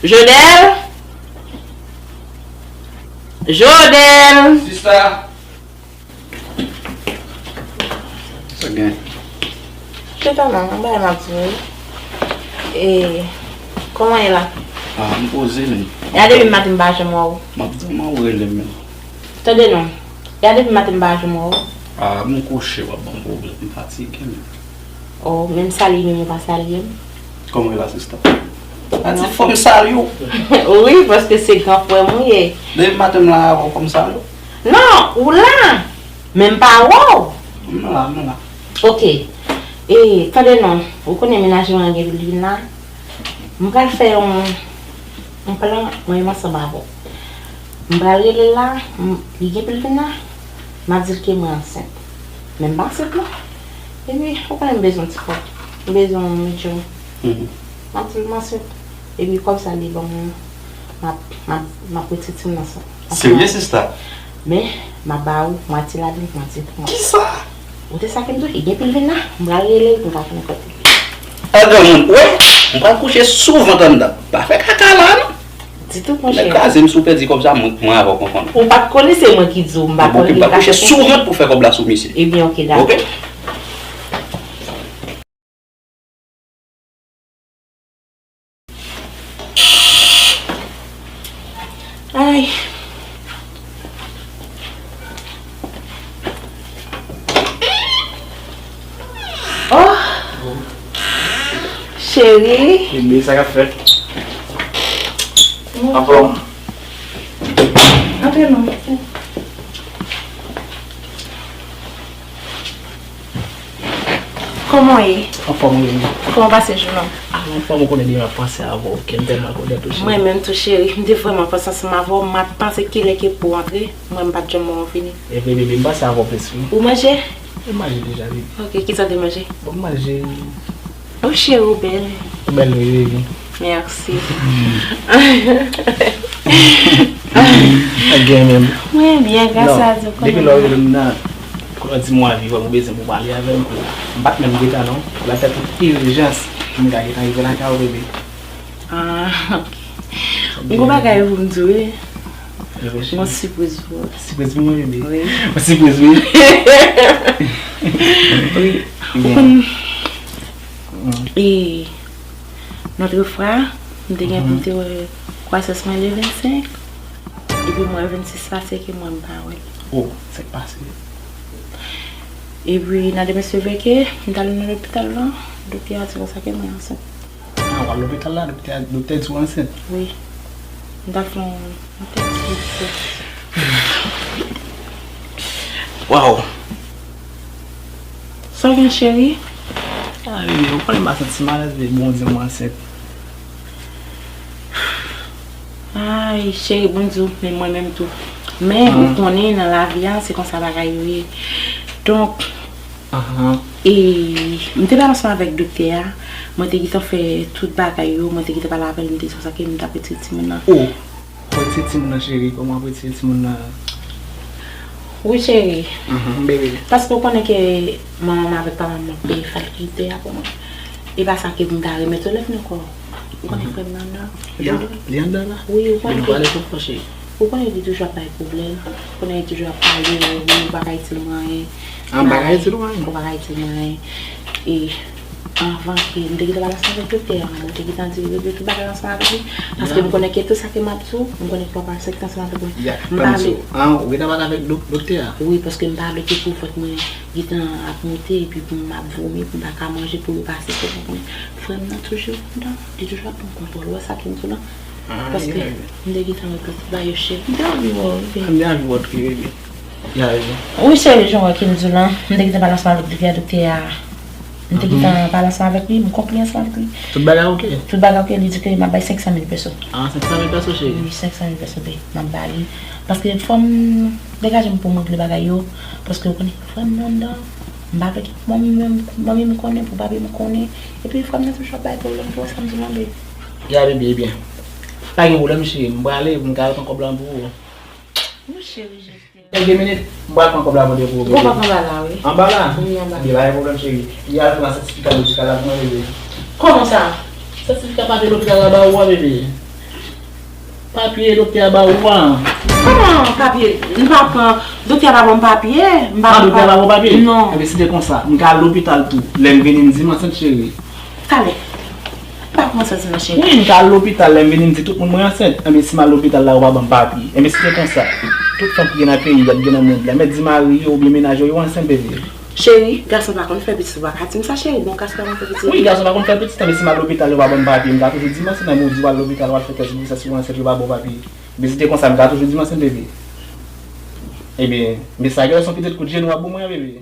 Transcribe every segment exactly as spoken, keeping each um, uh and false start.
Jodel! Jodel! Sista! Sa gen? Chita non, yon bagay m ap di w wi. E, kòman ye la? Ah, m poze, men. Ya depi maten m pa janm wè w. M ap di w, man, ou rele m, men. Tande non. Ya depi maten m pa janm wè w. Ah, m kouche, w ap ban m pwoblèm. M fatige, men. Oh, menm salye, menm ou pa salye m. Kòman w ye la, sista? A di fò m salye w. Wi, paske se gran frè m ou ye. Depi maten m la avè w, fò m salye w. Non, ou la. Men m pa wè w. M la, m la. Ok. E, tande non, ou konnen mennaj mwen an gen pou l vin la. M pral fè yon, yon plan, mwen menm ansanm avè w. M pral rele l la, m, li gen pou l vin la, m ap di l ke mwen ansent. Men m pa ansent non. Epi, ou konnen m bezwen yon ti kòb. M bezwen yon medium. Mhm. M ap di l m ansent. Epi kòb sa li ban mwen, m ap, m ap, m ap retire timoun nan sa. Serye, sista? Men, m ap ba ou mwatye ladan l, mwatye pou mwen. Kisa? Ou te sa ke m di w, e gen pou l vin la, m pral rele l pou m ka konnen kote l ye. A granmoun, wè, m pral kouche sou vant anndan. Pa fè kaka la, non. Ditou, monchè. Lè kraze m si w pèdi kòb sa, mwen, mwen avè w konn konnen. Ou pa t konnen se mwen ki di w, m pa t konnen. Ok, m pral kouche sou vant pou fè kòb la sou misye. Ebyen, ok, dakò. Ok? Ay. Oh. Cheri. Bebe, sa k ap fèt? Anfòm? Antre non. Kòman w ye? Anfòm wi. Kòman w pase jounen w? Ah, anfòm, ou konnen demen m ap panse avè w, kè m tèlman kontèt wi, cheri. Mwen menm tou, cheri, m te vrèman panse ansanm avè w, m ap panse kilè ke pou w antre, mwen m pa t janm wè w vini. E vre, bebe, m panse avè w plis wi. Ou manje? M manje deja, bebe. Ok, kisa w te manje? Bon, m manje. Oh, cheri, ou bèl. Ou bèl wi, bebe. Mèsi. Ak gen menm. Mwen byen, gras a Dye, ou konnen. Depi lè w rele m nan, kounye a w di m w a viv, ou bezwen pou w pale avè m kounye a. M pa t menm gentan non. La tèt yon irijans pou m ta gentan rive lakay ou, bebe. Ah, ok. M gon bagay pou m di w wi. Reflechi. M gon sipriz pou ou. Sipriz pou mwen, bebe? Wi. Yon sipriz, wi. Wi. Ou konn, e, lòt fwa, m te gen pou m te wè kwasans mwen le vennsenk, epi m wè vennsis pase ke mwen m pa wè l. Oh, sa k pase? Epi, nan demen se vre ke m t al nan lopital lan, doktè a di konsa ke mwen ansent. Ah, w al lopital la, doktè, doktè di w ansent? Wi. M t al fè yon, yon tès pou m fè. Waw! Sa w gen, cheri? Ah, bebe, ou konnen m pa santi m alèz, bebe, bon, di m ansent. Ay, cheri, bon, di w, men mwen menm tou. Men, ou konnen, nan lavi a, se konsa bagay yo ye. Donk, e, m te pale ansanm avèk doktè a, mwen te gentan fè tout bagay yo, mwen te gentan pale avè l, m te di konsa ke m t ap retire timoun nan. Oh, retire timoun nan, cheri, kòman w ap retire timoun nan? Wi, cheri. Mhm, bebe. Paske w konnen ke manman m avèk papa m ap peye fakilte a pou mwen. E pa sa ke m ta remèt yo lè fini ankò. Ou konnen frè m nan anndan. Li an-, li anndan la? Wi, ou konnen ke, ou konnen li toujou ap bay pwoblèm. Ou konnen li toujou ap pale, wi, ou pa ka di l anyen. Ah, m pa ka di l anyen. Ou pa ka di l anyen. E anvan ke m te gentan pale ansanm avèk doktè a, mwen te gentan di l regle tout bagay ansanm avèk li. Paske m konnen ke tout sa ke m ap di w, m konnen ke w ap aksepte ansanm avèk mwen. M pa vle. Ah, ou gentan pale avèk dok-, doktè a? Wi, paske m pa vle ke pou vant mwen gentan ap moute, epi pou m ap vomi, pou m pa ka manje, pou yo pa aksepte, w konprann. Frè m nan toujou anndan, li toujou ap pran kontwòl. Ou wè sa ke m di w lan? Paske m te gentan regle tout bagay yo, cheri. M te anvi wè w, bebe. M te anvi wè w tou, bebe. Ya, bebe. Wi, cheri, jan w wè ke m di w lan, m te gentan pale ansanm avèk doktè a, doktè a. M te gentan pale ansanm avèk li, m konkli ansanm avèk li. Tout bagay oke? Tout bagay oke, li di ke m ap bay senk san mil peso. Ah, senk san mil peso, cheri? Wi, senk san mil peso, bebe, m ap ba li. Paske fò m degaje m pou m regle bagay yo, paske ou konnen, frè m nan anndan, m pa vle ke manmi m, manmi m konnen, pou papi m konnen. Epi frè m nan toujou ap bay pwoblèm, pou sa m di w lan, bebe. Ya, bebe, ebyen. Pa gen pwoblèm, cheri, m prale, pou m ka pran kòb lan pou ou. Wi, cheri, je t'aime. Kèlke minit, m pral pran kòb la mande pou ou, bebe. Ou pral pran anba la, wi. Anba la? Wi, anba. Bebe, pa gen pwoblèm, cheri. Li al pran sètifika medikal la pou mwen, bebe. Kòman sa? Sètifika papye lopital la ba ou a, bebe. Papye doktè a ba ou a? Kòman papye? M pa pran, doktè a pa ban m papye. M pa pran papye. Ah, doktè a pa ba ou papye? Non. Enben, si te konsa, m ka al lopital tou. Lè m vini, m di m ansent, cheri. Talè. M pa kòmanse di non, cheri. Wi, m ka al lopital, lè m vini, m di tout moun mwen ansent. Enben, si m al lopital la, yo pa ban m papye. Enben, si te konsa, tout fanm ki gen nan peyi a, ki gen nan mond la, mèt di mari yo oubyen mennaj yo, yo ansent, bebe. Cheri, gason pa konn fè pitit, ou pa ka di m sa, cheri. Bon, gason pa konn fè pitit. Wi, gason pa konn fè pitit, enben, si m al lopital, yo pa ban m papye, m ka toujou di m ansent, enben, ou di w al lopital, w al fè tès gwosès, ou ansent, yo pa ba w papye. Enben, si te konsa, m ka toujou di m ansent, bebe. Enben, men sa, gen lè se yon pitit kout jenou w ap ban mwen an, bebe.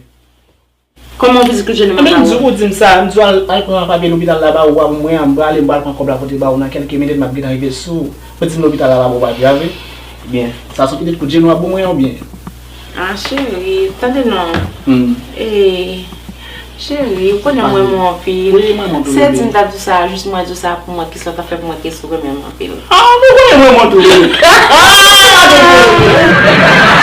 Kòman w vizit kout jenou m ap ba w? Enben, m di w, ou di m sa, m di w al, al pran papye lopital la ba ou a pou mwen, m prale, m pral pran kòb la pote ba ou nan kèlke minit, m ap gentan rive sou ou. Ou di m lopital la pa ba w papye a vre? Byen, sa se yon pitit kout jenou w ap ban mwen an oubyen? Ah, cheri, tande non. Hmm. Eh, cheri, ou konnen m renmen w anpil. Wi, m renmen w tou, bebe. Se di m t ap di w sa, jis mwen di w sa pou mwen, kisa w t ap fè pou mwen, kisa w renmen m anpil. Ah, mwen konnen mwen mwen tou, bebe. Ah, bebe.